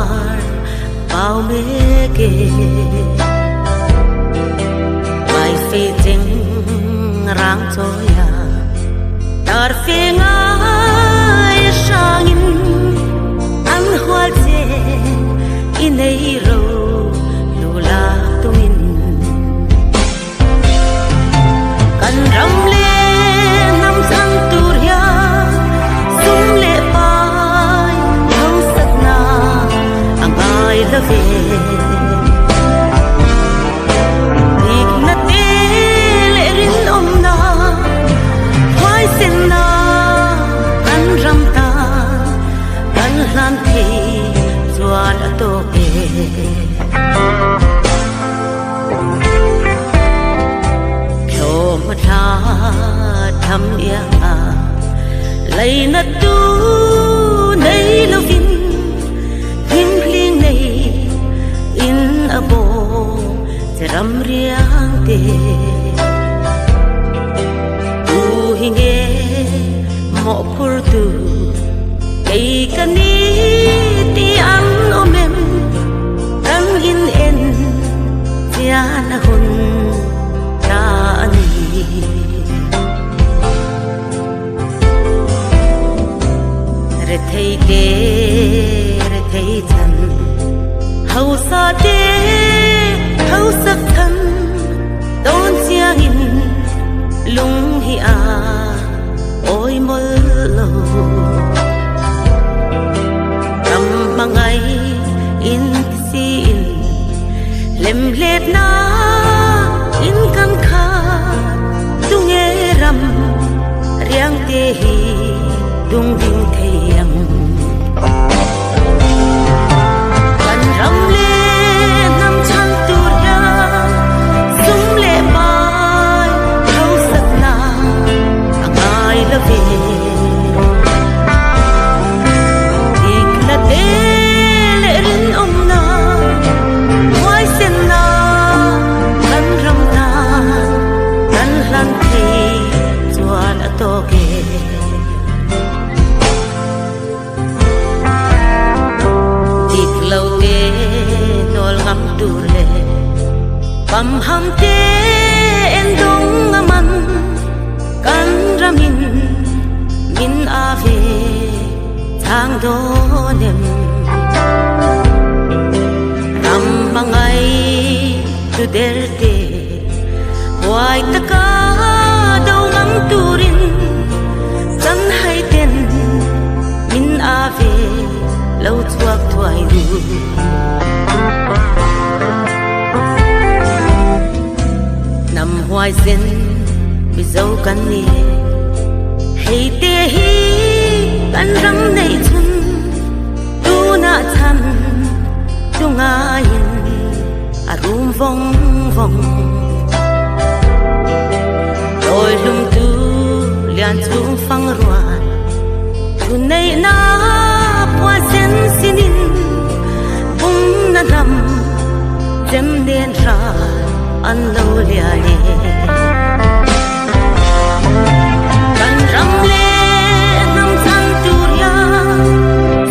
Khawvar pau mek e. Mai fe cheng rang chawia tar fe ngai hrangin an hual che i nei ro lu lak tumin. Kan ram leh hnam chhan tur hian sum leh pai hausakna a ngai la ve. Dikna te leh rinawmna, huaisenna kan ram tan kan hlan thei chuan a tawk e. Thlawm a thla tham iang a, leina tu nei lovin hlim hling nei in a bawm che ram riang te. Tu hi nge mawhphur tu kei ka ni ti an awm em? Kan in en chian a hun ta a ni. Rethei te rethei chan, hausa te hausak chan, tawn chiang in lung hi a awi mawlh lo. Ram hmangai in si in lem hlet na in kan kha tunge ram riang te hi tung ding thei ang. Kan ram le hnam chhan tur hian sum leh pai hausak na a ngai lo ve. Dikna te leh rinawmna, huaisenna kan ram tan kan hlan thei chuan a tawk e. Dik lo te hnawl ngam tur leh pamham te en dawng a man kan ramin min a ve chang dawn em. Ram hmangai tu der te huai taka do ngam turin chan hai ten min a ve lo chhuak thuai ru. Hnam huai sen Mizo kan ni hei te hi kan ram neih chhun tunah chan chungaiin a rum vawng vawng. Tawi hlum tu lian chung fang rual thu neih na puan sen sinin bum na hnam chem nen hral an lo liai e. Kan ram leh hnam chhan tur hian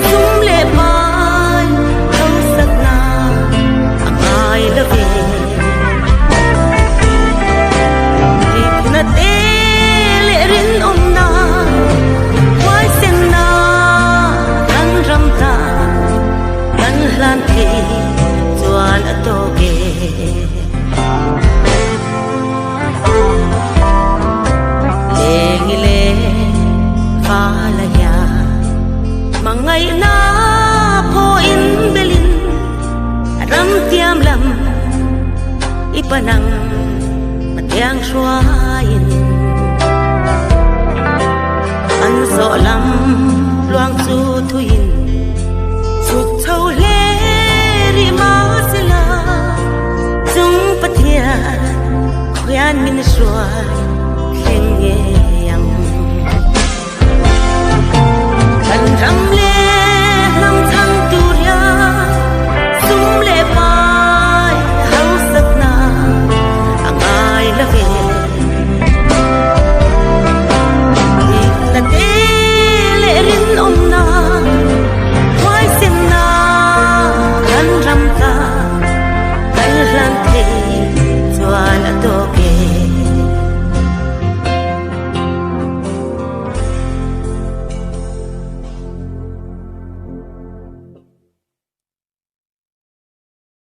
sum leh pai hausakna a ngai lo ve. Dikna te leh rinawmna, huaisenna kan ram tan kan hlan thei chuan a tawk e. Lengi le vala hian hmangaihna pawhin belin ram tiam lam i panang mathiang hruai.